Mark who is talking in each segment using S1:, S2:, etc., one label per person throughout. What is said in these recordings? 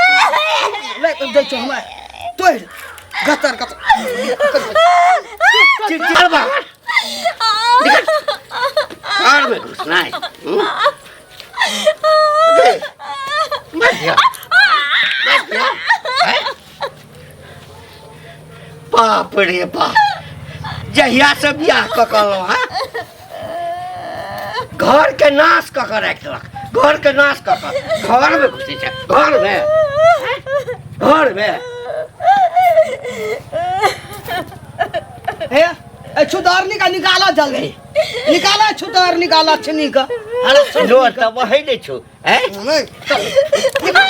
S1: दै छौ हमरा तोड़ गतर गतर
S2: चल बाहर घर में घुसना है हम्म? अबे, मर गया मर गया हैं? बाप रे बाप जहिया से बियाह कऽ कऽ अयलहुँ हँ घर के नाश कऽ कऽ राखि देलक घर के नाश कऽ कऽ घर में घुसै छै घर में घर में
S1: हे ए छुतारनी का निकाला जल्दी निकाला छुतार निकाला छिनी का अरे
S2: जोर तऽ बहै नहि छौ हैं
S1: चल निकल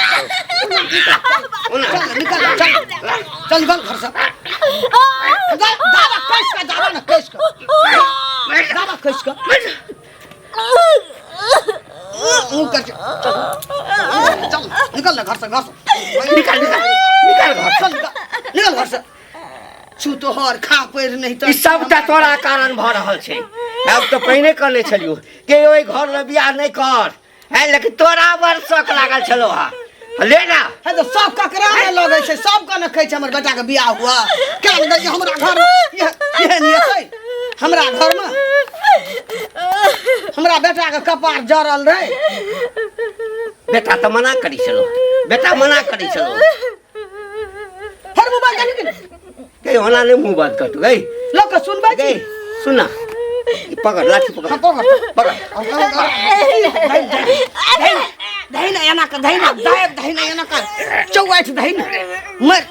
S1: चल निकल चल चल निकल घर से दादा कैस का दादा ना कैस का दादा कैस का मुंह कर चल चल निकल ना घर से घर से
S2: निकल निकल निकल घर
S1: चल निकल निकल घर से छू तोहर खा पैर नहीं
S2: ई सबटा तोरा कारण भऽ रहल छै आब तऽ पहिने कहने छलियौ कि ओहि घरमे बियाह नहि कर है लेकिन तोरा बड़ शौक लागल छलो हा ले ना
S1: है तो सब ककरा ने लगै छै सब के ने कहै छै हमर बेटा के बियाह हुआ क्या ने कहै छै हमरा घर एहन हेतै हमरा घर में हमरा बेटा के कपार जरल रहे
S2: बेटा तऽ मना करै छलो बेटा मना करै छलो
S1: हर मोबाइल जानी कि
S2: गई ओना नहि मुँह बंद कर तू गई
S1: लोग के सुनबै छी
S2: गई सुना ई पकड़ लाठी पकड़
S1: हाँ, पकड़
S2: पकड़
S1: धैना एना कर धैना दायब धैना एना कर चौवाठ धैना मर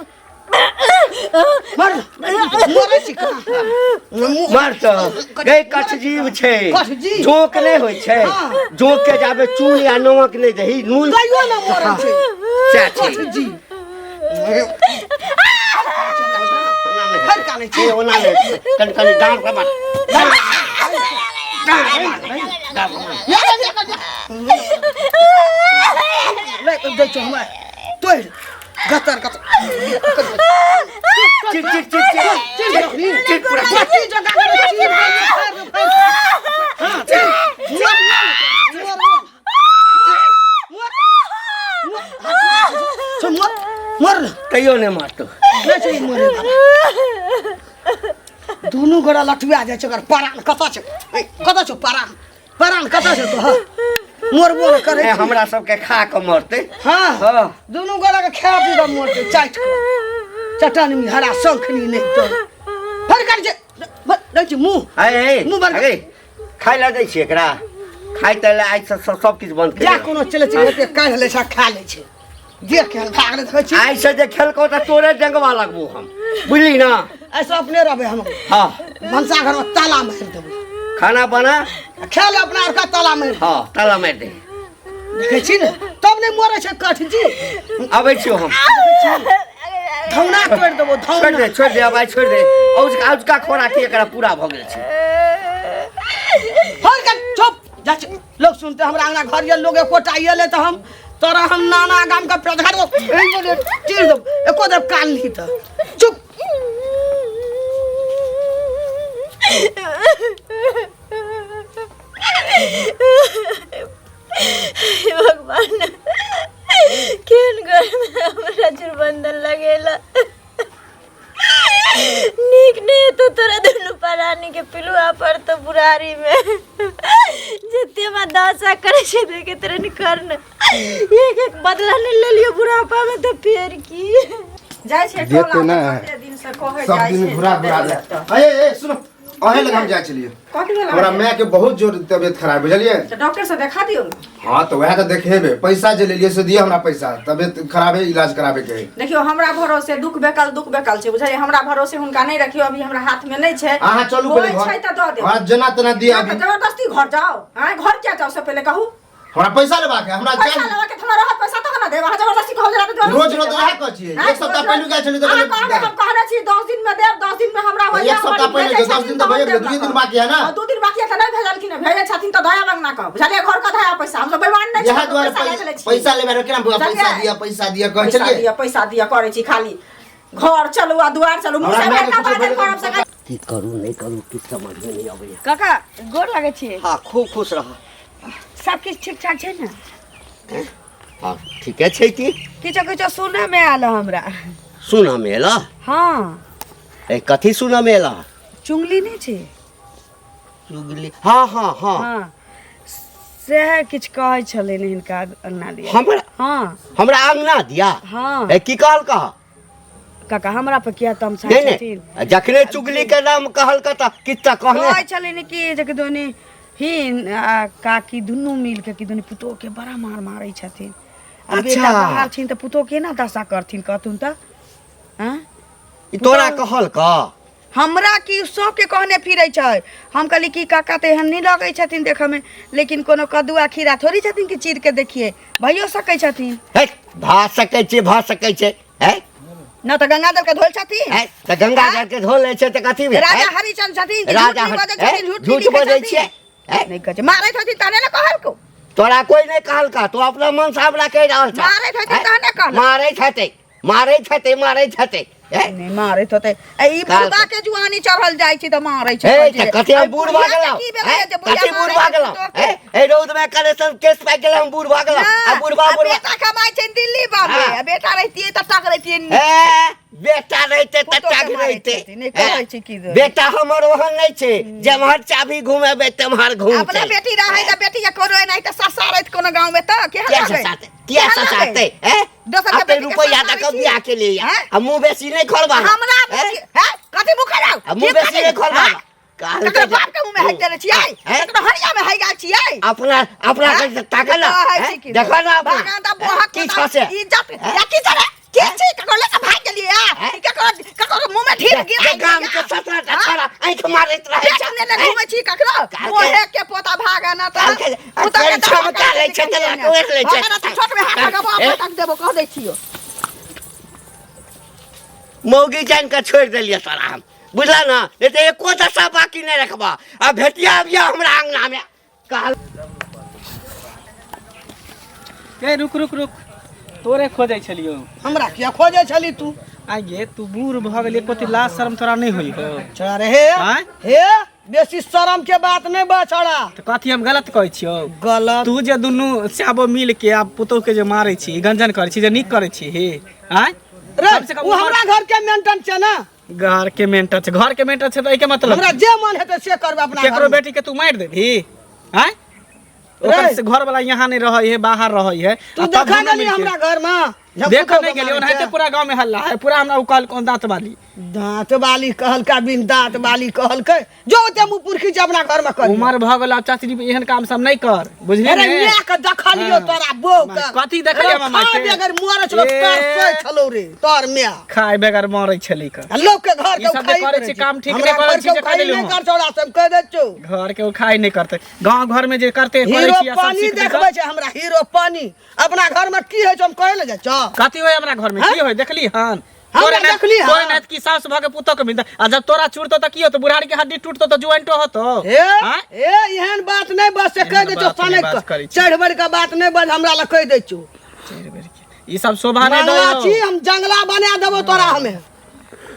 S1: मर मरै छी कहाँ
S2: मर तऽ गई कठजीव छै
S1: कठजीव?
S2: जोंक नहि होइ छै
S1: हाँ।
S2: जोंक के जाबे चून या नमक नहि दही नून
S1: तैयो न मरै छै
S2: सएह छै
S1: कठजीव हर कानै छै
S2: ए, ओना नहि कनि कनि डाँट के मार डाँट के मार।
S1: दै छौ हमरा तोड़ गतर गतर
S2: चिर चिर चिर चिर चिर चिर पूरा
S1: कथी जगह करे छी हां चल मर मर मर
S2: तैयो नहि मारतौ
S1: नहि छै मरे दुनू गोड़ा लठुआ जाइ छै ओकर परान कतऽ छै कतऽ छौ परान परान कतऽ छौ तोहर मरबो ने करै
S2: ए,
S1: छी।
S2: हमरा सबके खा कऽ मरतै
S1: हाँ
S2: हाँ।
S1: दुनू गोड़ा के खा पी कऽ मरतै चाटि कऽ चटनी हरा शंखनी नहि तऽ फर कर जे दै छी मुँह
S2: ए, ए,
S1: मुँह बंद कर।
S2: अरे खाइ लए दै छियै एकरा खाइ तऽ लए आइ से सब किछु बंद
S1: जा
S2: करि
S1: कोनो चलै छै हेतै काढ़ि लै छै खा लै छै देख के भाग लै देखै छी
S2: आइ से जे खेलकौ तऽ तोरे डंगवा लगबो हम बुझली ना
S1: ऐसे अपने रहबै हम
S2: हाँ
S1: भनसा घरमे ताला मारि देबै
S2: खाना बना
S1: खेल अपना आरके ताला मारि
S2: हाँ ताला मारि दे
S1: देखै छी ने तब नहि मरै छै कठ जी
S2: अबै छियौ हम
S1: धौना तोड़ि देबो
S2: छोड़ि
S1: धौना
S2: दे छोड़ि दे अब आइ छोड़ि दे औजका औजका खोराकी एकरा पूरा भऽ गेल छै
S1: हर कर चुप जा छी। लोग सुनते हमरा अंगना घर ये लोग एकोटा अयलै तऽ हम तोरा हम नाना गाम के प्रधान चीर देब एको देब कान नहीं तऽ चुप
S3: हे भगवान केहन घरमे हमरा जुर्बंधन लगेला नीक नहि हेतौ तोरा दुनू प्राणीके पिलुआ पड़तौ बुढ़ारीमे जते हमरा दशा करै छै देखे तोरा नि कर ने एक एक बदला नहि लेलियो बुढ़ापामे तऽ फेर की
S4: जाइ छै
S5: देते
S4: टोला
S5: ना।
S4: कते दिन से कहै
S5: सब
S4: जाइ
S5: दिन
S4: छै
S5: घुरा घुरा
S4: दे
S5: दे
S4: देतौ।
S5: ए ए सुनो अहें लग हम जाइ छलियै
S4: कथी भेल
S5: हमरा
S4: अहाँके?
S5: माय के बहुत जोर तबियत खराब बुझलियै
S4: तऽ डॉक्टर से देखा दियौ ने
S5: हाँ तो वएह तो देखेबे पैसा जे लेलियै से दिअ हमरा पैसा तबियत खराब है इलाज कराबे के है
S4: देखियौ हमरा भरोसे दुख बेकल छै बुझलियै हमरा भरोसे हुनका नहि रखियौ अभी हमरा हाथ में नहि छै
S5: अहाँ चलू
S4: होइ
S5: पहिले
S4: छै
S5: घर
S4: तऽ दऽ देब
S5: हाँ जेना तेना दिअ
S4: अहाँ तऽ
S5: अभी
S4: जबरदस्ती घर जाओ आँय घर किया जाओ से पहिले कहू
S5: हमरा पैसा लेबाक है हमरा
S4: पैसा
S5: चाही
S4: लेबा के हमरा रहत पैसा तखन ने देब अहाँ जबरदस्ती कहब जरा तऽ
S5: रोज रोज वएह कहै छियै।
S4: आँय,
S5: एक सप्ताह
S4: रोज-
S5: पहिले गेल छलियै तऽ
S4: अहाँ
S5: कहलियै
S4: कहबै हम कहने छी 10 दिन में देब 10 दिन में हमरा होइया
S5: एक सप्ताह
S4: हमर
S5: पहिले
S4: भेजै
S5: दस
S4: छथिन
S5: दिन तऽ
S4: तहन
S5: भइए गेलै,
S4: देब
S5: दुइए दिन
S4: लऽ कऽ।
S5: बाकी है ना?
S4: हँ, दू दिन बाकी है तऽ नहि भेजलखिन हँ भेजै छथिन तऽ दया मंगना कह बुझलियै घर के दया पैसा हम सब बेईमान नहि छी
S5: इएह
S4: हम
S5: दुआरे
S4: पैसा लए गेलै छी।
S5: पैसा लेबै रह केना बौआ पैसा
S4: बुझलियै?
S5: दिअ पैसा दिअ कहै
S4: पैसा
S5: छलियै
S4: दिअ पैसा दिअ करै छी खाली घर चलू आ दुआर चलू मुँह
S5: हमरा
S4: से
S5: मायके
S4: बड़का
S5: कुछो
S4: बाजल
S5: भेलै
S4: करब
S5: तऽ
S4: सकै
S2: की करू नहि करू किछु समझमे नहि अबैया।
S6: काका गोर लागै छियै।
S2: हँ, खूब खुश रह।
S6: सब किछु ठीक ठाक छै ने?
S2: हँ, ठीके छै। की
S6: किछो किछो सुनऽमे आयल हमरा।
S2: सुनऽमे एल?
S6: हँ।
S2: ए, कथी सुनऽमे एल?
S6: चुंगली नहि छै?
S2: चुगली, हँ हँ हँ।
S6: हँ, सएह किछु कहै छलै ने हिनका अंगना दिया।
S2: हमरा?
S6: हँ।
S2: हमरा अंगना दिया?
S6: हँ।
S2: ए, की कहल कह?
S6: काका, हमरा पर किया तमसा
S2: नहि
S6: छथिन?
S2: नहि, जखने चुगली के नाम कहल तऽ किछु तऽ कहने।
S6: कहै छलै ने कि जे किदोनी हिन आ काकी दुनू मिल के किदोनी पुतोह के बड़ा मार मारै छथिन आ
S2: अच्छा।
S6: बेटा बाहर छिन तऽ पुतोह केना दशा करथिन, कहथुन तऽ आँ?
S2: ई तोरा कहल कह?
S6: हमरा की, सबके कहने फिरै छै। हम कहली कि काका तऽ एहन नहि लगै छथिन देखऽमे, लेकिन कोनो कद्दू आ खीरा थोड़ी छथिन कि चीर के देखिए, भइयो सकै छथिन।
S2: हे, भऽ सकै छै, भऽ सकै छै। हे।
S6: न तऽ गंगा जल के धोल छथिन।
S2: हे, तऽ गंगा जल के धो लै छै तऽ कथी भेल?
S6: राजा
S2: हे?
S6: हरिचंद्र छथिन कि
S2: राजा
S6: झूठ नहि बजै
S2: हे?
S6: छथिन? झूठ
S2: झूठ
S6: लिखै
S2: बजै
S6: छथिन?
S2: छियै? हे?
S6: नहि कहै छै, मारैत होथिन तहने ने कहलकौ।
S2: तोरा कोई नहि कहलका, तू अपना मन से हमरा कहि रहल छ।
S6: मारैत होथिन
S2: हे?
S6: तहने कहलक।
S2: मारैत हेतै, मारैत हेतै, मारैत हेतै। हे?
S6: नहि मारैत होतै। आ ई
S2: काल
S6: बुढ़बा के जुआनी चढ़ल जाइ छै तऽ मारै छै।
S2: हे,
S6: कहै
S2: तऽ
S6: छै।
S2: कथी हम
S6: आ
S2: बूढ़ भऽ
S6: बुढ़िया के
S2: गेलहुँ?
S6: की भेलै
S2: हे?
S6: जे बुढ़िया
S2: कथी बूढ़
S6: मारै
S2: भऽ
S6: छै
S2: गेलहुँ?
S6: पुतोहके?
S2: हे, एहि रौद में कलेशन केस पाकि गेलै, हम बूढ़ भऽ गेलहुँ? आ बुढ़बा
S6: आ
S2: बुढ़बा
S6: बेटा कमाइ छै दिल्ली बॉम्बे।
S2: हाँ।
S6: आ बेटा रहितियै तऽ टक रहितियै।
S2: हे, बेटा रहिते तऽ
S6: पुतोहके
S2: टक
S6: मारै
S2: रहिते।
S6: छथिन, नहि
S2: हे,
S6: कहै छै की दे।
S2: बेटा हमर ओहन नहि छै, जेम्हर चाभी घुमेबै तेम्हर
S6: अपना
S2: घुमतै।
S6: बेटी रहै तऽ बेटी के कोनो एनाहिते ससारैत कोनो गाँव में तऽ केहन
S2: किया
S6: लगै?
S2: ससाते? किया
S6: केहन लगै?
S2: ससाते? हे,
S6: दोसर के
S2: अपने
S6: बेटी के
S2: रुपैआ दऽ
S6: ससारै
S2: कऽ
S6: छी?
S2: बियाह के लिए
S6: हैं?
S2: आ मुँह बेसी नहि खोलबा।
S6: हमरा
S2: हैं?
S6: हैं? कथी मुँह खोलाउ?
S2: आ मुँह
S6: की
S2: बेसी
S6: कथी?
S2: नहि खोलबा।
S6: हैं?
S2: कहलकै
S6: ककरो
S2: जे-
S6: बाप के मुँह में हइक देने छियै?
S2: हैं?
S6: ककरो हरिया में हइक गेल छियै?
S2: अपना अपना
S6: हैं?
S2: के ताकल ना,
S6: कहै
S2: हैं?
S6: छी की
S2: देखो ना अपना।
S6: भगवान तऽ बोहक
S2: की
S6: के
S2: छौ से?
S6: इज्जत या की छौ रे? की छी? ककरो लऽ कऽ भागि गेलियै आ?
S2: हैं?
S6: ककरो ककरो मुँह में ढील गिरा
S2: गाम के 17 टा छोरा आँखि मारैत रहै
S6: पेट
S2: छै।
S6: नेने घुमै छी ककरो?
S2: कहलकै-
S6: मोहे के पोता भागे ना तऽ
S2: कहलकै-
S6: पुतोह के
S2: फेर क्षमता लै छै तऽ लऽ कऽ ओढ़ि लै छै।
S6: भागे ना तऽ छोट में हाथ लगाबो,
S2: हैं?
S6: पटक देबो, कह दै छियौ।
S2: मौगी जानि कऽ छोड़ि देलियै तोरा हम, बुझल ने? नहि तऽ एको दशा बाकी नहि रखबह आ भेटिया अबिया हमरा अङ्गनामे कहल।
S7: ए, रुक रुक रुक, तोरे खोजै छलियौ।
S1: हमरा किया खोजै छली तू?
S7: आइ गे, तू बूढ़ भऽ गेली, एको लाज शरम तोरा नहि होइ हौ?
S1: छोड़ा रे, हे।
S7: आँय?
S1: हे, बेसी शरम के बात नहि बा छोड़ा।
S7: तऽ कथी हम गलत कहै छियौ?
S1: गलत।
S7: तू जे दुनू स्याबो मिल के आ पुतोह के जे मारै छी, गंजन करै छी, जे नीक करै छी हे? आँय?
S1: रे,
S7: कम से कम
S1: ओ हमरा घर के मेंटेन छै ने।
S7: घर के मेंटर छै, घर के मेंटर छै तऽ एहिके मतलब
S1: हमरा जे मन हेतै से करबै अपना
S7: केकरो
S1: घरमे।
S7: बेटी के तू मारि देबही? आँय? ओकर
S1: रे।
S7: से घर वाला यहाँ नहीं रहै है, बाहर रहै है।
S1: तू
S7: आ तब
S1: देखा
S7: दुनू
S1: गेली
S7: मिलके-
S1: हमरा घर में?
S7: देखऽ नहीं गेली, ओनाहिते पूरा गांव में हल्ला है पूरा। हमरा उ कहल कोन दांत वाली।
S1: दांत वाली कहलका, बिन दांत वाली कहलकै। जो ओते मुँह पुरखी छै अपना घर में कर।
S7: उमर भऽ गेल आब चाची, एहन काम सब नहीं कर, बुझली
S1: अरे
S7: ने?
S1: माय के देखलियो।
S7: हाँ।
S1: तोरा बहू के
S7: कथी देखलियै
S1: अरे
S7: हमरा माय
S1: खा
S7: के?
S1: बगैर मरे छलो।
S7: ए।
S1: तोर सोइ छलो रे तोर माय।
S7: खाय बगैर मरै छलै क।
S1: आ लोक के घर
S7: ई
S1: के
S7: सब जे
S1: उखाई
S7: करै छी काम ठीक
S1: हमरा
S7: नहि करै
S1: घर
S7: छी
S1: के
S7: जे कह
S1: उखाई
S7: देलहुँ
S1: नहि
S7: हम।
S1: कर छोड़ा, से हम कह दै छौ।
S7: घर के उखाई नहीं करते, गांव घर में जे करते करै
S1: हीरो
S7: छी आ सब
S1: पानी
S7: सीख लेतौ।
S1: देखबै छै हमरा हीरो पानी। अपना घर में की होइ छै हम कहै लए जाइ छौ?
S7: कथी होय हमरा घर में? की होय देखली हन?
S1: हमरा
S7: तोरे नात-
S1: देखली हन।
S7: तोरे नात की सास भऽ के पुतोह के मिलतै आ जब तोरा चुरतो तऽ की होतो? बुढ़ारी के हड्डी टूटतो तऽ ज्वाइंटो होतो।
S1: ए।
S7: आँय?
S1: ए, एहन बात नहि बस से कहि
S7: एहन
S1: दै छौ।
S7: बात नहि
S1: सनक
S7: बात करै छी।
S1: चढ़ि बढ़ि के बात नहि बज हमरा लग, कहि दै छौ।
S7: ई सब शोभा नहि
S1: मंगला
S7: दै।
S1: छी हम, जंगला बना देबो तोरा हमे।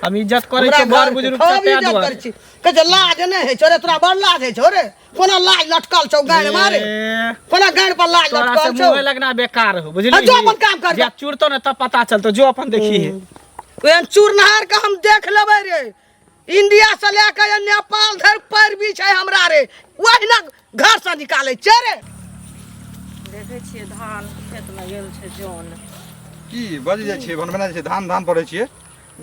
S7: हम इज्जत करै
S1: हमरा
S7: छियै बर
S1: घर
S7: बुजुर्ग
S1: खूब
S7: के, तें
S1: इज्जत
S7: दुआरे।
S1: करै छी। कहै छै लाज नहि होइ छौ रे? तोरा बड़ लाज होइ छौ रे? कोना लाज लटकल छौ गाँड़ मारे?
S7: ए,
S1: कोना गाँड़ पर लाज
S7: तोरा से
S1: लटकल छौ?
S7: मुँहे लगना बेकार हो, बुझली?
S1: आ जो अपन काम कर।
S7: जब चुरतो ने तब पता चलतो, जो अपन देखी है।
S1: ओहन चूरनहार के हम देख लेबै रे। इंडिया से लए के नेपाल धरि पैरवी छै हमरा रे, ओहिना घर से निकालै छै रे।
S4: देखै छियै धान खेतमे गेल छै जन।
S8: की बजि जाइ छियै, भनभना जाइ छियै, धान धान पढ़ै छियै।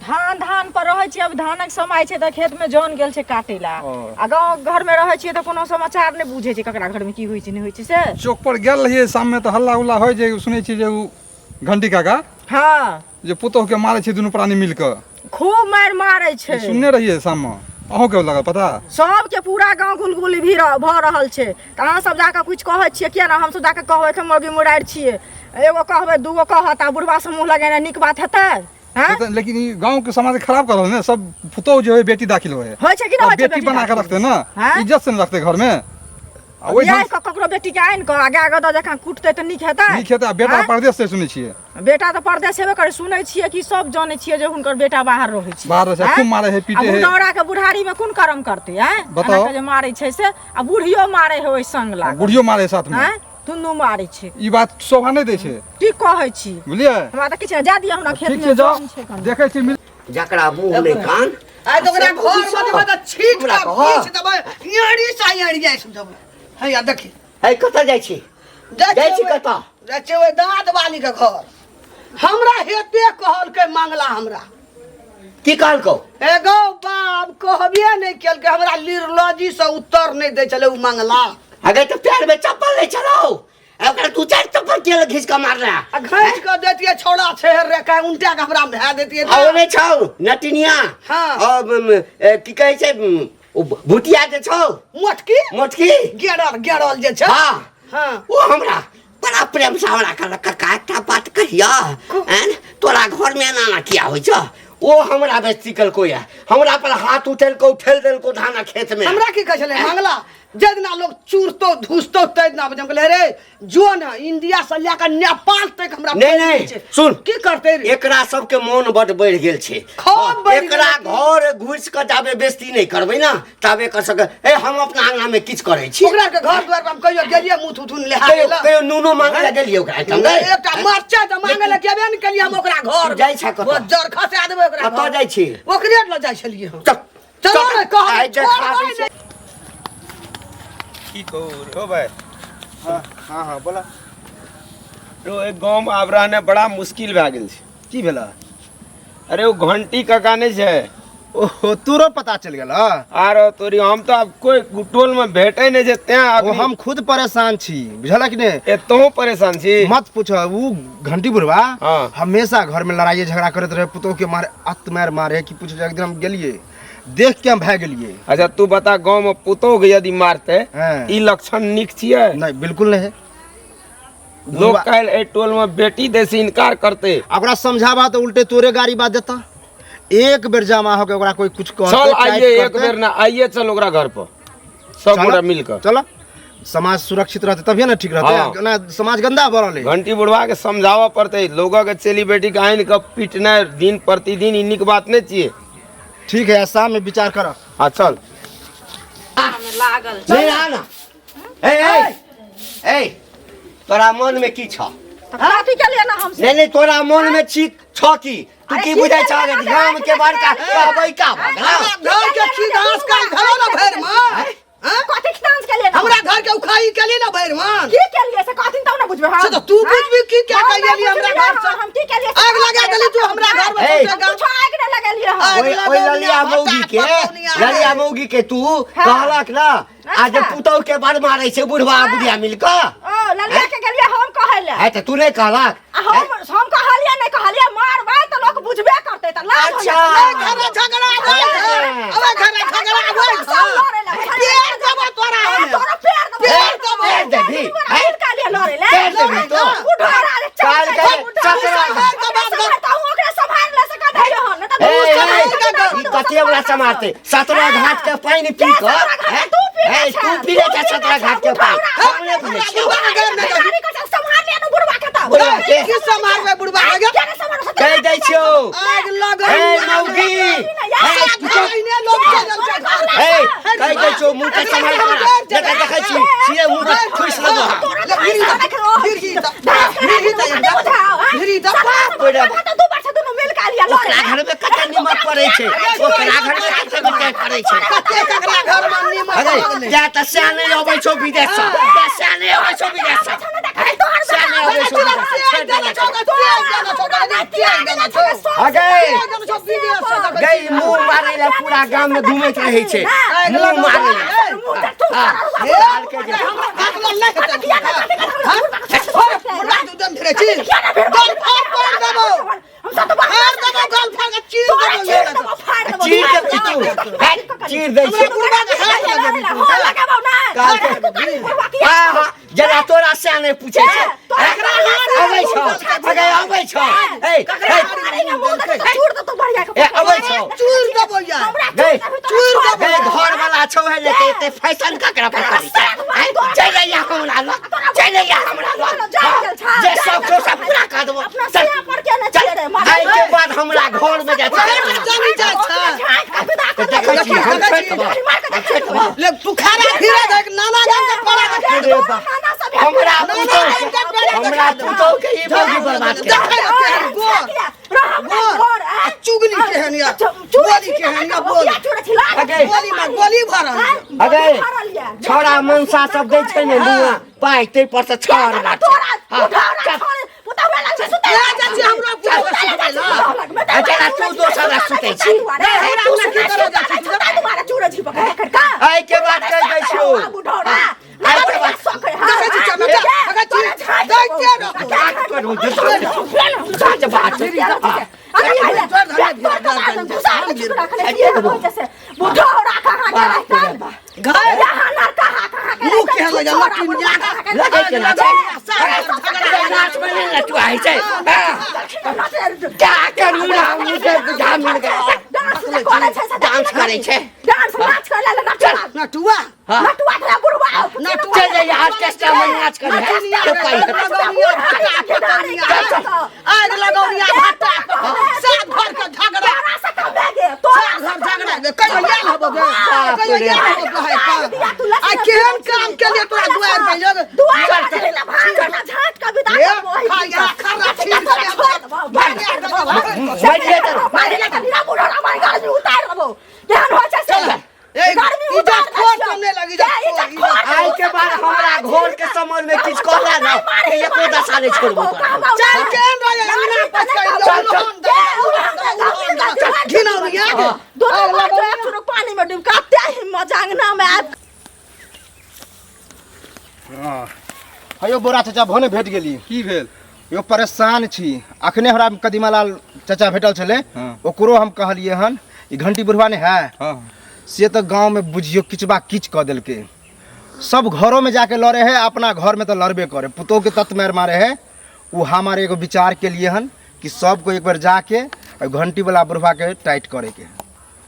S4: धान धान पर रहै छियै। अब धानक समय छै तऽ खेतमे जन गेल छै काटै ला।
S8: ओ।
S4: आ गाँव घरमे रहै छियै तऽ कोनो समाचार नहि बुझै छै, ककरा घरमे की होइ छै नहि होइ छै से।
S8: चौक पर गेल रहियै शाममे तऽ हल्ला उल्ला होइ जे सुनै छियै जे उ घंटी काका
S4: हँ
S8: जे पुतोहके मारै छै दुनू प्राणी मिल कऽ।
S4: खूब मारि मारै छै।
S8: सुनने रहियै शाममे, अहूँके लागल पता?
S4: सबके पूरा गाँव गुलगुली भी भऽ रहल छै। तऽ अहाँ सब जाकऽ किछु कहै छियै किया ने? हमसब जाकऽ कहबै तऽ मौगी मुरारि छियै, एगो कहबै दूगो कहत, आ बुढ़बा से मुँह लगेनाइ नीक बात हेतै? हँ?
S8: तऽ लेकिन ई गाँव के समाज खराब कर रहल ने सब। पुतोह जे होइ बेटी दाखिल होइ
S4: होइ छै कि नहि?
S8: अब
S4: होइ छै
S8: बेटी बना के
S4: दाखिल?
S8: रखते ना।
S4: हाँ?
S8: इज्जत से न रखते घर में। आ ओहि
S4: बियाह कऽ ककरो बेटीके आनि कऽ आ गाय गदह जकाँ कुटतै तऽ नीक हेतै?
S8: नीक हेतै। आ बेटा
S4: आँय?
S8: परदेश से सुनै छियै।
S4: बेटा तऽ परदेश हेबे करै, सुनै छियै कि सब जानै छियै जे हुनकर बेटा बाहर रहै छै।
S8: बाहर रहै छै,
S4: आँय?
S8: खूब मारै है, पीटे
S4: आ
S8: है।
S4: बुढ़ौरा के बुढ़ारी में कोन कर्म करतै? आँय?
S8: बताओ।
S4: एना के जे मारै छै से, आ बुढ़ियो मारै है ओहि संग लागल।
S8: बुढ़ियो मारै है साथ में।
S4: आँय? दुनू मारै छै।
S8: ई बात शोभा नहि दै छै।
S4: की कहै छी?
S8: बुझलियै?
S4: हमरा तऽ किछु नहि, जा दिअ हमरा खेत
S8: ठीक
S4: में
S8: छै, जाओ
S4: जन छै कनि।
S8: देखै छी मिल
S2: जकरा मुंह नहि कान
S1: आइ तऽ ओकरा घर मे देबै तऽ छीट
S2: हमरा
S1: कऽ
S2: कहऽ।
S1: पीस देबै, एड़ी सँ एड़ी जाइ देबै। हैया देखी।
S2: है, कतऽ जाइ छी? जाइ छी कतऽ?
S1: जाइ छी ओहि दाँत वाली के घर। हमरा हेते कहलकै मांगला हमरा।
S2: की कहलकौ?
S1: एगो बाप कहबे नहि केलकै हमरा, लिरलॉजी से उत्तर नहि दै छलै ओ मांगला।
S2: अगर तऽ पैर में चप्पल नहि छलौ, आ ओकरा दू चारि चप्पल के घीच कऽ मारला।
S1: आ घैंच कऽ देतियै छौड़ा छेहर रे, काहे उनटा के हमरा भए देतियै।
S2: आ ओ नहि छौ नटिनिया?
S1: हाँ।
S2: ओ, की कहै छै, ओ भुतिया जे छौ।
S1: मोटकी?
S2: मोटकी।
S1: गेरल, गेरल जे छै।
S2: हाँ।
S1: हाँ।
S2: ओ हमरा बड़ा प्रेम से हमरा कहलक, कका एकटा बात कहिया, एन तोरा घर में एना एना किया होइ छौ? ओ हमरा बेइज्जती केलको या, हमरा पर हाथ उठेलको, ठेल देलको धाना खेत में।
S1: हमरा की कहै छलै मांगला, जाहि दिना लोग चूरतो धूसतो ताहि दिना हम कहलियै रे जो ने इंडिया से लए कऽ नेपाल तक हमरा
S2: नहीं,
S1: पैर
S2: नहीं,
S1: छै।
S2: सुन।
S1: की करतै रे?
S2: एकरा सबके मोन बड बढ़ि गेल छै।
S1: खूब बढ़ि गेल
S2: एकरा
S1: छै।
S2: घर घुसि कऽ जाबे बेइज्जती नहि करबै ने ताबे कर सके। ए हम अपना अंगना में किछु करै छी।
S1: ओकरा के घर द्वार पर हम कहियो गेलियै मुँह थुथुन लेहा
S2: कहियो
S1: गेला?
S2: कहियो नूनो मांगे लए गेलियै ओकरा एहिठाम गै?
S1: एकटा मरचाइ तऽ मांगे लए गेबे ने केलियै हम ओकरा घर।
S2: जाइ छै कतऽ?
S1: ओ जर खसा देबै ओकरा
S2: कतऽ
S1: घर।
S2: जाइ छी?
S1: ओकरे लऽ जाइ छलियै हम।
S2: चल,
S1: चलो
S2: चल,
S1: ने कहबै,
S2: आइ जे
S1: छोड़बै
S2: खा दै छै।
S1: नहि।
S9: की कहू रो भाई?
S5: हाँ हाँ बोला।
S9: रो, एक गाँव में आब रहने बड़ा मुश्किल भए गेल छै।
S5: की भेला?
S9: अरे ओ घंटी काका नहीं छै?
S5: ओहो, तोरो पता चल गेल?
S9: आरो तोरी, हम तो आब कोई टोल में भेटे नहीं छै तें
S5: ओ
S9: अखनी
S5: हम खुद परेशान छी, बुझलक ने?
S9: ए तोहूँ परेशान छी?
S5: मत पूछ, ऊ घंटी बुढ़वा
S9: हाँ।
S5: हमेशा घर में लड़ाई झगड़ा करैत रहे, पुतोह के मारे अत मार मारे कि पूछ। एक दिन हम गेलिए, देख के हम भाग गेलिए।
S9: अच्छा तू बता, गाँव में पुतोह के यदि मारते
S5: हाँ।
S9: ई लक्षण नीक छियै?
S5: नहीं, बिल्कुल नहीं।
S9: लोग काल्हि एहि टोल में बेटी दे से इनकार करते।
S5: आ ओकरा समझाबा तो उल्टे तोरे गाड़ी बात देता। एक बेर जमा होके ओकरा कोई कुछ कहते,
S9: चल
S5: टाइट
S9: आइए एक
S5: करते।
S9: बेर ना आइए, चल ओकरा घर पर सब
S5: चलो,
S9: गोटा मिलकर।
S5: चलो, समाज सुरक्षित रहते तभिए ना ठीक रहते।
S9: हाँ।
S5: ना समाज गंदा भऽ रहल है।
S9: घंटी बुढ़वा के समझाबऽ पड़तै, लोगों के चेली बेटी के आनि के पीटनाइ दिन प्रतिदिन ई नीक बात नहीं छियै।
S5: ठीक है, शाम में विचार कर।
S9: हाँ चल।
S3: लागल
S2: नहीं आ ना। ए ए ए, तोरा मन में की छ?
S4: तऽ कथी केलियै ना हम?
S2: नहीं नहीं, तोरा मन में छी छ की? तू
S4: अरे
S2: की
S4: की
S2: बुझै छ
S4: केलियै ना?
S2: गाम के बड़का कहबै का भगला?
S1: घर के खिदास काल भेलो ना भरि मां। हाँ?
S4: कथी खिदांस केलियै ना?
S1: हमरा घर के उखाई केली ना भरि मां।
S4: की केलियै से कहथिन तब ने बुझबै हम।
S1: से तऽ तू बुझबी की क्या
S4: हम
S1: कहियै
S4: नहि
S1: हमरा
S4: बुझलियै,
S1: घर से।
S4: हम की केलियै से
S1: आग लगा देली तू हमरा घर में।
S2: ए।
S1: सौंसे गाम।
S4: कुछो आगि नहि लगेलियै हम।
S1: आगि
S2: ओइ ओइ
S1: लगौनिया,
S2: ललिया मौगी के,
S1: भट्टा पकौनिया।
S2: ललिया मौगी के तू कहलक ना आ जे
S4: अच्छा।
S2: पुतौह के बड़ मारै छै बुढ़वा बुढ़िया मिल कऽ।
S4: ओ ललिया के गेलियै हम कहै लए।
S2: है तऽ तू नहि कहलक?
S4: आ हम कहलियै नहि कहलियै, मारबै तऽ लोक बुझबे करतै तऽ लाज होइए।
S2: अच्छा।
S1: अबे घरे झगड़ा होय छै। अबे घरे झगड़ा होय छै।
S4: सब लड़ै लए।
S1: पेड़ देबो तोरा
S4: आ,
S1: हमे।
S4: तोरा पेड़ देबो।
S1: पेड़ देबो।
S2: पेड़ देबही, हैं?
S4: पेड़ का लिए लड़ै लए।
S2: पेड़ देबही तो?
S4: बुढ़ारा रे, चल,
S2: काल
S4: चल,
S2: के
S4: बुढ़ारा।
S2: चकरा।
S4: सम्हार के बात कर। तऽ ओकरा सम्हार ले सकै नहि हन, नहि तऽ
S2: ए,
S4: दू
S2: ए,
S4: सम्हार
S2: ई कते वाला समारते सतरा घाट के पानि पी कऽ
S4: सतरा घाट
S2: हैं?
S4: तू पीने
S2: ए,
S4: छे,
S2: तू पीने
S4: तू
S2: छे
S4: पीने
S2: सतरा
S4: छे,
S2: घाट के पानि।
S4: बुढ़ारा।
S2: हम नहि पीने छियौ।
S1: बुढ़वा के नहि
S4: भिखारी के सम्हार ले ने बुढ़वा के तब।
S2: बुढ़वा के?
S1: की सम्हारबै बुढ़वा के?
S4: किया नहि सम्हारबै? सतरा
S2: कहि दै छियौ।
S1: आगि लगल।
S2: ए मौगी, ए, तू चुप।
S1: एहने लोग चलल छै घर।
S2: ए, कहि दै छियौ मुँह के सम्हार कऽ। नहि तऽ देखै छी छियै मुँह के ठुसि लेबौ हम।
S1: ले, भिरी द, भिरी द, भिरी द, भिरी द।
S2: ओकरा घर में कते निमक पड़ै छै, ओकरा घर में कते मिठाइ पड़ै छै।
S1: कते ककरा घर में नीमक
S2: अरे
S1: पड़लै।
S2: जा तऽ सएह नहि अबै छौ विदेश सँ, जा सएह नहि अबै छौ विदेश सँ, सएह नहि अबै छौ विदेश सँ।
S1: तेल देने छौ, तेल देने छौ, तेल देने छौ।
S2: अगे
S1: तेल देने छौ विदेश सँ देखै
S2: गई मुँह मारै लए पूरा गाम में घूमैत रहै छै, मुँह मारै लए।
S1: हमरा हाथ लग नहि हेतै। हाँ? बुढ़वा तू दम भिरै छी। गल फाड़ फाड़ देबौ। फाड़ देबौ, गल फाड़ के चीर देबौ।
S2: चीर दे तू, हैं? चीर दै
S1: हमरा
S2: छै
S1: बुढ़वा के हाथ लगेबी तू।
S2: हाँ हाँ, जरा तोरा से नहि पूछै छै। अबै छौ अगे, अबै छौ। ए
S4: चूर दे तो बढ़िया के।
S2: ए, अबै छौ।
S1: चूर देबो यार।
S2: गई
S1: चूर देबो।
S2: गई, घर वाला छौ है लेके एते फैशन ककरा पर करी छै? आँय, चलि अइया हमरा लग, चलि अइया हमरा लग। जे सब छौ सब पूरा कऽ देबो।
S4: अपना सिया पर के ने छियै रे?
S2: आइ के बाद हमरा घर में जाइ छै।
S1: जानी जाइ छै।
S2: तऽ देखै छी हम, छोड़ि देबो, हम छोड़ि देबो।
S1: ले तू खाना फिरे देख, नाना गाम के पड़ा देख।
S2: रे बाप, हमरा पुतोह, हमरा पुतोह के ई बगी बर्बाद केलक।
S1: देखै ने केहन गोर गोर आ चुगली केहन या, बोली केहन या, बोली।
S2: अगे
S1: गोली में गोली भरल।
S2: अगे, छौड़ा मनसा सब दै छै ने नुआ पाइ, ताहि पर से छड़ बात छै। हाँ, चल।
S1: ले जाइ छी हमरा पुतोह के सुतै ला।
S2: अच्छा, तू दोसर लग सुतै छी।
S1: नहि, हमरा अंगना की करऽ जाइ छी?
S2: आइ के बाद कहि दै छियौ, आइ के बाद
S1: देखै छी चमेटा, देखै छी, देखते रहू।
S2: बात करू, साँझ बात। हाँ।
S1: मुँह केहन लगैया लटुनिया।
S2: लगै केना छै? नाच में नहि लटुआ होइ छै। हाँ। क्या करू राम के बुझा मिल गया। डांस करै छै।
S4: डांस नाच करे ला नचवा।
S1: नटुआ।
S2: हाँ।
S4: नटुआ थोड़ा बुढ़वा।
S2: चल जाइए ऑर्केस्ट्रा में नाच करे
S1: नचनिया।
S2: तो पाई हेतै।
S1: लगौनिया भाटा पकड़निया, आगि लगौनिया भाटा, सात घर के झगड़ा, सात घर झगड़ा गे। कहियो आयल हबो गे? कहियो आयल हबो कहै पर? आ केहन काम के लिए तोरा दुआरि पर जग ए खाया खरा छीन के
S2: मारिए तऽ।
S1: ए इज्जत खोर तो नहि लगी।
S2: आइ के बाद हमरा घर के संबंध में किछु कहला ना, तऽ एको दशा नहि छोड़बो तोरा।
S1: चल, केहन रहे अंगना पचकै।
S2: चल, चल।
S1: घिनौनिया गे।
S4: पानी में डूब के हिम्मत अंगना में आबि।
S5: हँ हयो बोरा चाचा, भने भेट गेली।
S8: की भेल?
S5: यो परेशान छी। अखने हमरा कदीमा लाल चाचा भेटल छलै।
S8: हाँ।
S5: ओकरो हम कहलियै हन, ई घंटी बुढ़वा ने है,
S8: हाँ
S5: से तऽ गाँव में बुझियो किचबा किच कऽ देलकै। सब घरों में जाके लड़े है, अपना घर में तो लड़बे करे, पुतोह के तत् मार मारे है। वो हमारे एगो विचार के लिए हन कि सबको एक बार जाके और घंटी वाला बुढ़वा के टाइट करे के है।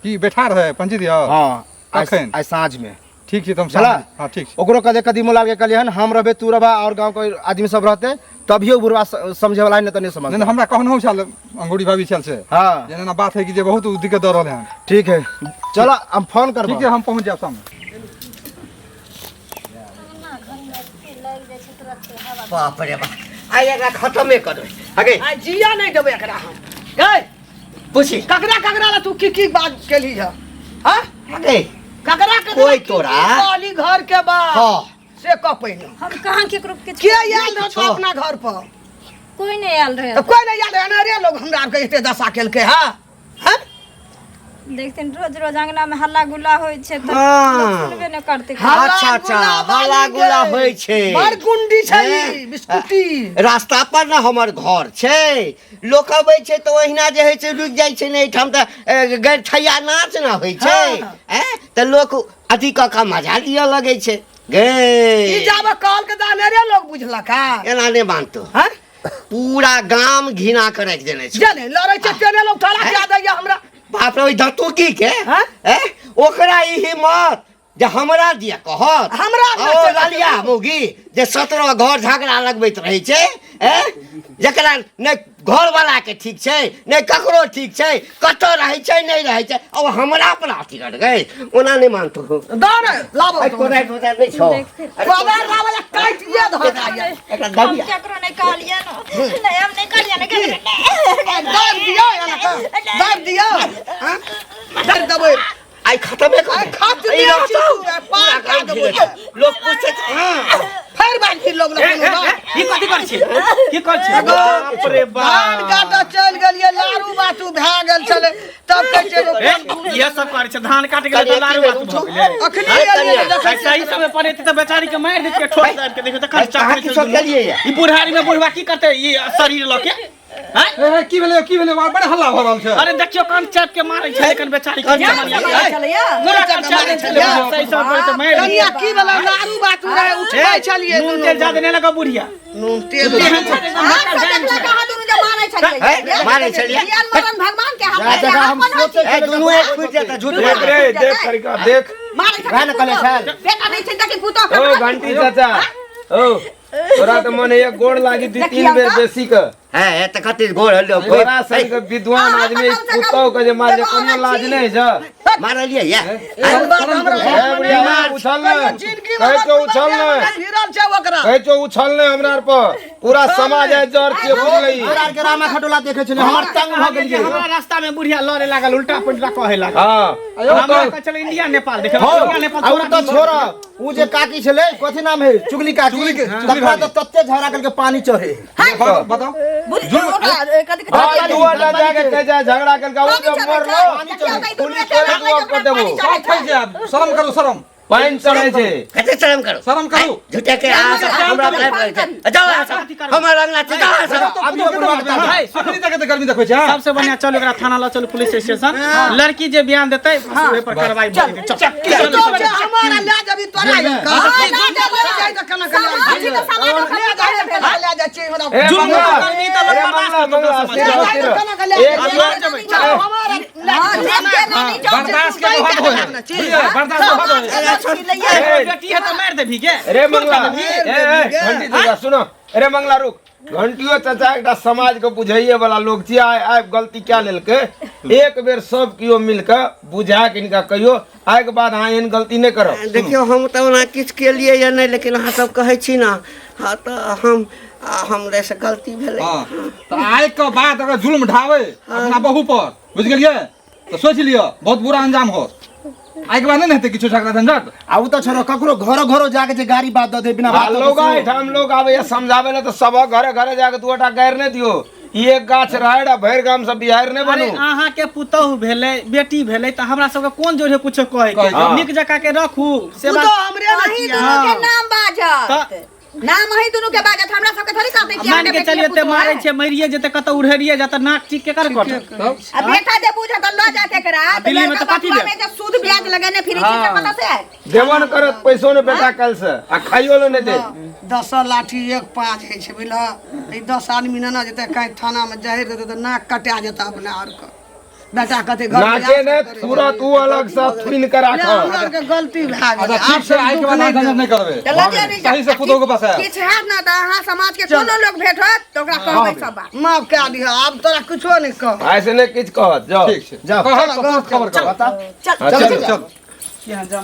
S8: की बैठा रहे पंचायत यौ?
S5: हाँ, आइ।
S8: कखन?
S5: आइ साँझ में।
S8: ठीक छै, तऽ हम
S5: बुझला?
S8: हाँ, ठीक छै।
S5: ओकरो कहले, कदीमो लाल के कहलियै हन, हम रहबे, तू रहबा और गाँव के आदमी सब रहते, तभियो बुढ़वा समझे वाला है, नहीं तो नहीं समझ।
S8: नहि नहि, हमरा कहनहु छल, अंगूरी भाभी छल से
S5: हाँ
S8: जे एना बात है कि जे बहुत उ दिक्कत दऽ रहल हन।
S5: ठीक है, चलो हम फोन करब।
S8: ठीक छै, हम पहुँच जायब शाममे।
S2: बाप रे बाप, आइ एकरा खतमे कर अगे।
S1: आ जिया नहि देबै एकरा हम गै।
S2: पूछी।
S1: ककरा ककरा ला तू की की बात केली है? हाँ?
S2: अगे।
S1: ककरा ककरा
S2: कोई
S1: की
S2: तोरा?
S1: की कहली घर के बात?
S2: हाँ।
S1: से कह पहिने।
S3: हम कहाँ केकरो किछु
S1: के आयल रहतो
S2: छौ।
S1: अपना घर पर?
S3: कोई नहीं आयल रहे।
S1: तऽ कोई नहि आयल रहे? अनारे लोग हमरा आरके एते दशा केलकै। हाँ हाँ।
S3: देखथिन, रोज रोज अंगना में हल्ला गुल्ला होइ छै तऽ
S2: हाँ।
S3: लोक सुनबे नहि करतै।
S1: हल्ला
S2: अच्छा अच्छा,
S1: गुल्ला
S2: हल्ला
S1: वाली
S2: गुल्ला
S1: गे।
S2: होइ छै।
S1: बड़ गुंडी छै ई,
S2: हैं?
S1: बिस्कुटी।
S2: रास्ता पर ने हमर घर छै, लोक अबै छै तऽ ओहिना जे होइ छै रुकि जाइ छै ने। एहिठाम तऽ गैरठैया नाच ने होइ छै।
S1: हाँ।
S2: ऐं, तऽ लोक अथी कऽ कऽ मजा लिअ लगै छै गे।
S1: ई जाबे कहल के तऽ अनेरे लोग बुझलक हा।
S2: एना नहि मानतो।
S1: हैं?
S2: पूरा गाम घिना कऽ राखि देने छै।
S1: जाने लड़ै छै तेने लोग ठड़ा कए दैया हमरा।
S2: बाप रे, ओहि धतुकी के
S1: हैं?
S2: ऐं, ओकरा ई हिम्मत जे हमरा दिया कहत?
S1: हमरा
S2: ओ ललिया मौगी जे 17 घर झगड़ा लगबैत रहै छै, ऐं, जकरा नहि घरवाला के ठीक छै नहि ककरो ठीक छै, कतऽ रहै छै नहि रहै छै, अब हमरा पर अथी कर गए। ओना नहि मानतो।
S1: दऽ रे लाबो।
S2: आइ कोदारि तोदारि नहि छौ?
S1: कोदारि लाबो या काटिए धऽ दैया।
S2: एकरा
S3: हम
S2: दबिया।
S3: केकरो नहि कहलियै ने, नहि, हम नहि कहलियै ने केकरो।
S1: दाबि दियौ एना कऽ, दाबि दियौ। हाँ? दाबि देबै।
S2: आइ खतमे कर
S1: आइ
S2: दे।
S1: खतमे
S2: ई रहतौ।
S1: छी तू, आइ
S2: पूरा
S1: पार
S2: गाम
S1: कए देबो।
S2: घिरे छै। लोक पूछै छै, हाँ।
S1: फेर बाजि लोग
S7: ए, ए, ए, ई कथी करै छी? की करै छी? बाप रे
S1: धान
S7: बाप।
S1: काटऽ चलि गेलियै, लारू बातू भए गेल छलै, तब कहै छै एगो
S7: ए, इएह सब करै छै। धान काट गेलै तऽ लारू बातू भऽ गेलै।
S1: अखने एलियै तऽ देखै
S7: आइ सही समय पर एतै तऽ बेचारी के मारि देतियै ठोक दाबि के। देखियौ तऽ
S2: अहाँ
S7: चक्कर
S2: की सब केलियै?
S7: ई बुढ़ारी में बुढ़वा की करतै ई शरीर लऽ के? आँय?
S8: ए, की भेलै की भेलै बड़ हल्ला भऽ रहल छै।
S7: अरे देखियो कान चाप के मारै छै एखन बेचारी के।
S4: मारै छलैया?
S7: पूरा कान चाप के छलै, सही सब पर तऽ मारि
S1: कनिया की वाला नारू बात रहे उठबै छलियै।
S7: नून तेल जादे नहि लगो बुढ़िया।
S1: नून तेल
S7: एहन छै एकदम
S4: अहाँ
S7: हक्का
S4: सब
S7: जान
S4: देखलक
S7: छै।
S4: अहाँ दुनू जे मारै छलियै।
S2: हे, मारै छलियै?
S4: बियाह मरण भगवान के हाथ
S5: जा
S4: में
S5: जगह
S4: है,
S5: हम
S4: अपन होइ
S5: सोचै
S4: छै।
S2: ए दुनू एक फुटि जेतै झूठ
S9: देख
S2: बोल।
S9: रे देख तरीका देख।
S4: मारै छथिन
S5: वएह ने कहने
S4: पुतोह।
S5: छल।
S4: बेटा नहि छै देखी पुतोह के
S9: ओ
S4: मारै
S9: घंटी चाचा, ओ तोरा तऽ मन होइए गोड़ लागी दू तीन बेर बेसी के।
S2: हे तऽ कते गोड़ हल्लो।
S9: तोरा संग विद्वान
S4: अहाँ
S9: आदमी
S4: तऽ कम से कम
S9: पुतोह के जे मारे
S4: एगो
S9: कोनो
S4: औरत
S9: लाज
S4: छी।
S9: नहि छै।
S2: मारलियै या?
S9: ए बुढ़िया उछल ने, कहै छौ उछल ने,
S1: भिड़ल छै ओकरा।
S9: कहै छौ उछल ने हमरा आर पर पूरा समाज आइ जर छियै बुझलही।
S5: हमरा आरके रामा खटोला देखै छलियै, हमर तंग भऽ गेलियै।
S7: हमरा रास्ता में बुढ़िया लड़े लागल, उल्टा पुल्टा कहे लागल।
S9: हँ
S7: हमरा कहै छलै इंडिया नेपाल देखे,
S5: हौ,
S7: इंडिया नेपाल।
S5: आ उ तऽ छोड़, उ जे काकी छलै कथी नाम है, चुगली काकी,
S8: चुगली
S5: तकरा तऽ तते झगड़ा करके पानी चढ़े।
S8: बताओ।
S4: ओकरा, ए, कथी
S9: हाँ दू आटा जाके कह जाए झगड़ा करके उ जब मरलो पुलिस तोरे दुआ कर देबो।
S8: सब फैस जायब, शरम करू शरम।
S9: पानि चढ़ै छै।
S2: कते शरम करू?
S8: शरम करू।
S2: झूठे के अहाँ सब हमरा कहै छै, जाउ अहाँ सब हमर अंगना छै, जाउ अहाँ सब।
S5: अभियो बुढ़वा बता दे।
S7: है, सुनू।
S8: अखनी तक एते गर्मी देखबै छै, हाँ?
S7: सबसे बढ़िया चलू एकरा थाना लऽ चलू पुलिस स्टेशन, लड़की जे बयान देतै ओहि पर कार्रवाई भऽ जेतै। चल, चल,
S1: तो
S7: चल,
S1: छै हमारा ले जबी तोरा ले जाय तऽ केना के ले
S4: समाज छी तऽ समाज ओकरा
S1: ले जाय तऽ ले जाय छी हमरा।
S9: ए
S7: जुर्म
S9: मंगला,
S7: करबी तऽ
S9: अरे
S7: लंबा
S9: मंगला,
S7: बात
S9: मंगला,
S7: करतौ
S9: अस्थिर
S7: समाज।
S9: रह, अस्थिर रह।
S1: ले
S9: एक
S1: जाय
S9: मिनट,
S1: तऽ चलो हमारा ले
S4: हाँ, देख के नानी जाउ।
S8: बर्दाश्त के बहुत होय है बुझलियै, बर्दाश्त बहुत होय है।
S9: ए,
S7: बेटी है तऽ मारि देबही गे।
S9: अरे मंगला, ए ए घंटी चाचा सुनो, अरे मंगला रुक, घंटियो चाचा एकटा समाज के बुझाइए वाला लोग छी। आइ आइ गलती क्या लेलकै, एक बेर सब केओ मिल के बुझा के इनका कहियो आइ के बाद अहाँ एहन गलती नहि करब।
S2: देखियौ हम तऽ ओना किछु केलियै या नहि, लेकिन अहाँ सब कहै छी ने, हँ तऽ हम हमरे से गलती भेलै।
S8: हाँ तऽ आइ के बाद अगर जुल्म ढाबै अपना बहू पर, बुझि गेलियै, तऽ सोचि लिअ बहुत बुरा अंजाम होत। आइ के बाद नहि ने हेतै किछो झगड़ा झंझट।
S5: आ उ तऽ छोड़ो, ककरो घरो घरो जाके जे गाड़ी बात दऽ दे बिना
S9: आ
S5: बात
S9: लोग एहिठाम लोग आबैया समझाबै लए तऽ सबक घरे घरे जाके दूटा गारि नहि दियौ। ई एक गाछ राहरि आ भरि गाम से बिहारि नहि
S7: अरे
S9: बनू।
S7: अहाँ के पुतोहु भेलै, बेटी भेलै, तऽ हमरा सबके कोन जोरे कुछो कहै के?
S9: हाँ।
S7: नीक जकाँ के रखू से बात।
S1: तो हमरे ने
S6: अहीं
S1: छियै।
S6: दुनू के नाम बाजत,
S7: तऽ
S6: नाम अहीं दुनू के बाजत, हमरा सबके थोड़ी कहतै कि
S7: मान
S6: अहाँके
S7: के
S6: बेटी
S7: चलिए ते
S6: पुतोह
S7: मारै
S6: है।
S7: छै, मरिए जेतै कतौ उड़ेरिए जेतै, नाक ठीक केकर कटत?
S6: आ बेटा जे बुझत तऽ लऽ जाके एकरा तऽ
S7: दिल्ली में
S6: लड़का
S7: तऽ कथी
S6: बथुआ
S7: देब?
S6: में जे सूद ब्याज लगेने फिरै छी से कतऽ से आयत?
S9: देबो ने करत पैसो ने बेटा काल्हि से आ खाइयो ले नहि देत।
S1: 10 लाठी एक पाँच होइ छै बुझलह, ई 10 आदमी नेने जेतै काल्हि थानामे जाहिर देतै तऽ नाक कटा जेतै अपना आरके। बेटा कते घर
S9: नाके ने तुरंत उ अलग से थुनि के राखब।
S1: हमरा आरके गलती भए गेलै।
S8: अच्छा ठीक छै, आइ के बाद अहाँ झंझट नहि करबै,
S6: तऽ लऽ लिअ नहि
S8: सही से पुतोह के पास आयब।
S6: किछु हैत ने तऽ अहाँ समाज के कोनो लोक भेटत तऽ ओकरा कहबै सब बात।
S1: माफ कए दिह, आब तोरा किछो नहि कह।
S9: आइ से नहि किछु कहत, जाउ।
S8: ठीक छै, कहत तऽ तुरंत खबर करब।
S5: बता।
S6: चल
S9: हाँ, चलू।
S8: चल।
S7: की जमा